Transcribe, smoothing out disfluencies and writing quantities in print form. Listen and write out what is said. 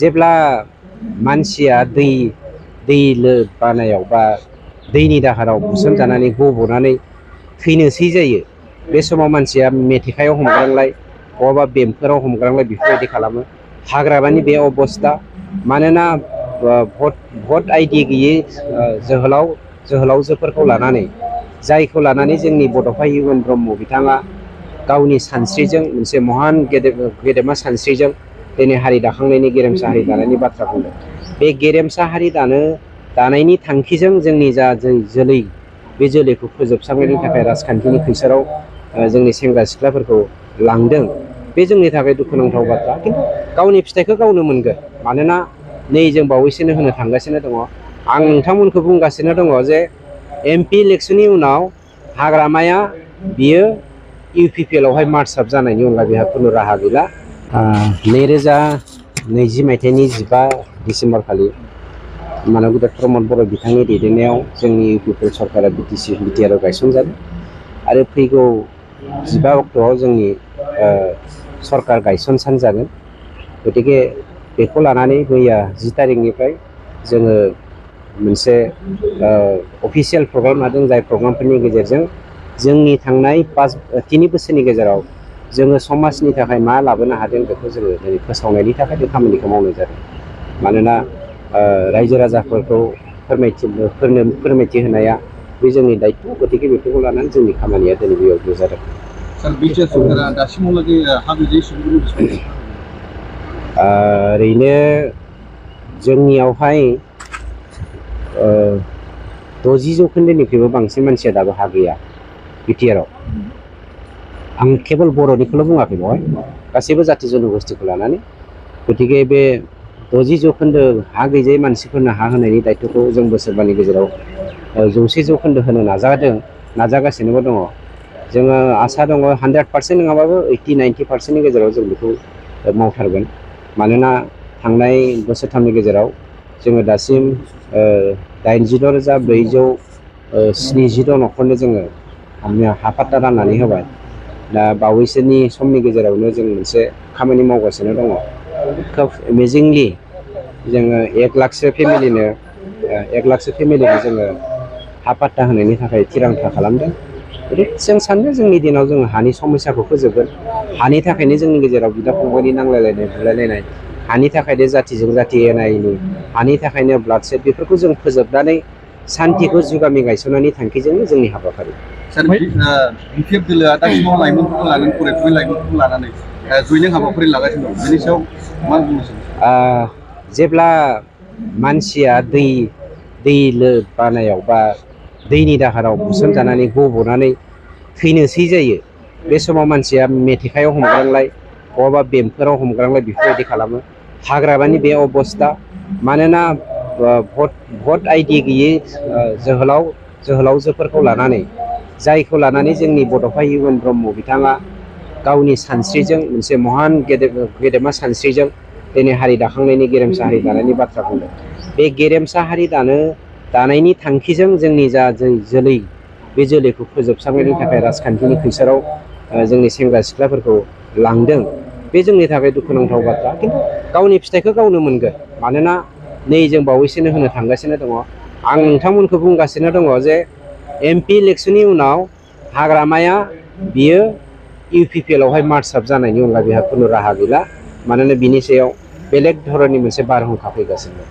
जेब्ला मानसिया दै बानायाव बा दैनि दाहाराव बुसोमजानानै गब'नानै थैनोसै जायो, बे समाव मानसिया मेथेखायाव हमग्रांलाय बहाबा बेमफोराव हमग्रांलाय बेफोरबायदि खालामो। हाग्रामानि बे अबस्था, मानोना भट आइडि गैयै जोहोलावजोफोरखौ लानानै, जायखौ लानानै जोंनि बड'फा इउएन ब्रह्म बिथाङा गावनि सानस्रिजों मोनसे महान गेदेमा सानस्रिजों दिनै हारि दाखांनायनि गेरेमसा हारि दानायनि बाथ्रा बुंदों। बे गेरेमसा हारि दानायनि थांखिजों जोंनि जा जोलै, बे जोलैखौ फोजोबस्रांनायनि थाखाय राजखान्थिनि खैसाराव जोंनि सेंग्रा सिख्लाफोरखौ लांदों। बे जोंनि थाखाय दुखुनांथाव बाथ्रा, खिन्थु गावनि फिथाइखौ गावनो मोनगोन। मानोना नै जों बावैसोनो होनो थांगासिनो दङ। आं नोंथांमोनखौ बुंगासिनो दङ जे MP इलेक्सननि उनाव हाग्रामाया बियो UPPL आवहाय मार्चआप जानायनि अनगा बेहा खुनु राहा गैला। 2020 मायथाइनि 15 डिसेम्बर खालि मानब गेदेर प्रमद बर' बिथांनि दैदेननायाव जोंनि UPPL सरकारा BTR आव गायसनजादों आरो फैगौ 15 अक्ट'आव जोंनि सरकार गायसन सान जागोन। गतिके बेखौ लानानै मैया 10 तारिखनिफ्राय जोङो मोनसे अफिसियेल प्रग्राम लादों, जाय प्रग्रामफोरनि गेजेरजों जोंनि थांनाय 3 बोसोरनि गेजेराव जोङो समाजनि थाखाय मा लाबोनो हादों बेखौ जोङो दिनै फोसावनायनि थाखाय बे खामानिखौ मावनाय जादों। मानोना रायजो राजाफोरखौ फोरमायथि होनाया बे जोंनि दायथ'। गतिके बेफोरखौ लानानै जोंनि खामानिया दिनै बेयाव नुजादों। सार, BTR सरकारा दासिमावलागै हा गैजायै सुबुंफोरनि बेसेबां? ओरैनो जोंनियावहाय 60% बांसिन मानसिया दाबो हा गैया BTR आव। आं केवल बर'निखौल' बुङाखै, बेवहाय गासैबो जाथि जन'गोष्ठीखौ लानानै। गतिके बे 60% हा गैजायै मानसिफोरनो हा होनायनि दायथ'खौ जों बोसोरबानि गेजेराव 100% होनो नाजागासिनोबो दङ। जोङो आसा दङ 100% नङाबाबो 80-90%नि गेजेराव जों बेखौ मावथारगोन। मानोना थांनाय बोसोरथामनि गेजेराव जोङो दासिम 86,470 न'खरनो जोङो हा पाट्टा राननानै होबाय। दा बावैसोनि समनि गेजेरावनो जों मोनसे खामानि मावगासिनो दङ। खोब एमेजिंलि जोङो 1 लाखसो फेमिलिनो जोङो हा पाट्टा होनायनि थाखाय थिरांथा खालामदों। जों सानो जोंनि दिनाव जों हानि समस्याखौ फोजोबगोन। हानि थाखायनो जोंनि गेजेराव बिदा फंबायनि नांलायलायनाय बुलायलायनाय, हानि थाखायनो जातिजों जाति एना-एनि, हानि थाखायनो ब्लाड सेड, बेफोरखौ जों फोजोबनानै सान्तिखौ जुगामि गायसननायनि थांखिजोंनो जोंनि हाबाफारि। सार, BPF दोलोआ दासिमाव लाइमोनफोरखौ लानानै, फरायफुनाय लाइमोनफोरखौ लानानै जयनिं हाबाफारि लागासिनो दं। बेनि सायाव मा बुंनो सानो? जेब्ला मानसिया दै बानायाव बा दैनि दाहाराव बुसोमजानानै गब'नानै थैनोसै जायो, बे समाव मानसिया मेथेखायाव हमग्रांलाय बहाबा बेमफोराव हमग्रांलाय बेफोरबायदि खालामो। हाग्रामानि बे अबस्था, मानोना भट आइडि गैयै जोहोलावजोफोरखौ लानानै, जायखौ लानानै जोंनि बड'फा इउएन ब्रह्म बिथाङा गावनि सानस्रिजों मोनसे महान गेदेमा सानस्रिजों दिनै हारि दाखांनायनि गेरेमसा हारि दानायनि बाथ्रा बुंदों। बे गेरेमसा हारि दानायनि थांखिजों जोंनि जा जोलै, बे जोलैखौ फोजोबस्रांनायनि थाखाय राजखान्थिनि खैसाराव जोंनि सेंग्रा सिख्लाफोरखौ लांदों। बे जोंनि थाखाय दुखुनांथाव बाथ्रा, खिन्थु गावनि फिथाइखौ गावनो मोनगोन। मानोना नै जों बावैसोनो होनो थांगासिनो दङ। आं नोंथांमोनखौ बुंगासिनो दङ जे MP इलेक्सननि उनाव हाग्रामाया बियो UPPL आवहाय मार्चआप जानायनि अनगा बेहा खुनु राहा गैला। मानोना बिनि सायाव बेलेग धरननि मोनसे बारहुंखा फैगासिनो दं।